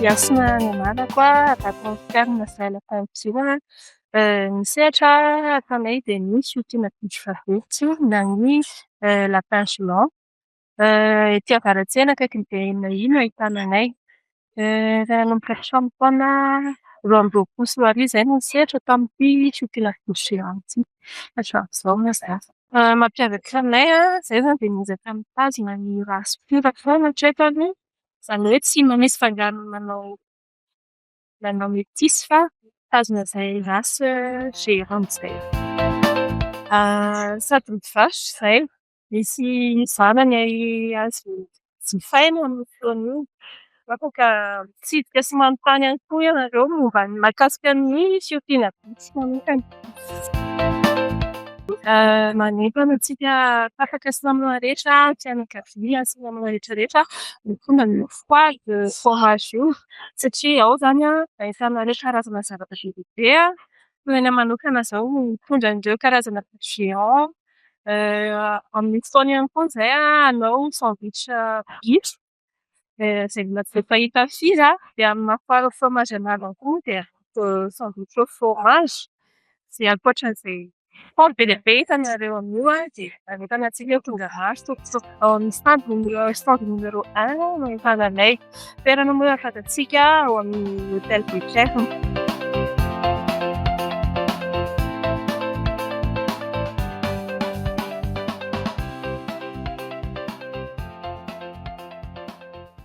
Hasina no anarako an, avy ato amin'ny ferme izahay Lapin Bio. Ny sehatra ataonay dia ny fiompiana bitro vaventy na ny lapin géant. Ety Avaratsena akaikin'ny BNI no ahitana anay. Efa nanomboka hatramin'ny taona 2022 izahay no nisehatra tamin'ity fiompiana bitro géant ity. Hatramin'izao moa izany. Ny mampiavaka anay an, izahay izany dia miezaka mitazona ny race pure foana hatreto aloha. Izany hoe tsy manisy fangarony manao metisy fa mitazona izay race géant izay. Sady mivarotra izahay, misy zanany azo jifaina amin'io fotoana io. Afaka mitsidika sy manontany ihany koa ianareo momba ny mahakasika ny fiompiana bitro manokana. Manentana antsika tapaka sy namana rehetra, fianakaviana sy namana rehetra rehetra ho tonga amin'io foire de fromage io satria ao izany an ahitana ireo karazana zavatra be dia be an. Fa ny anahy manokana izao mitondra an'ireo karazana bitro géant. Amin'io fotoana io ihany koa izahay hanao sandwich bitro izay mbola tsy dia fahita firy an. Dia amin'ny maha foire fromage anazy ihany koa dia sandwich au fromage. Dia ankoatran'izay stand be dia be hitanareo amin'io an, dia manentana antsika ho tonga maro tompoko. Ao amin'ny stand numéro stand numéro 1 no ahitana anay. Toerana moa fantatsika ao amin'ny hôtel de Pierre.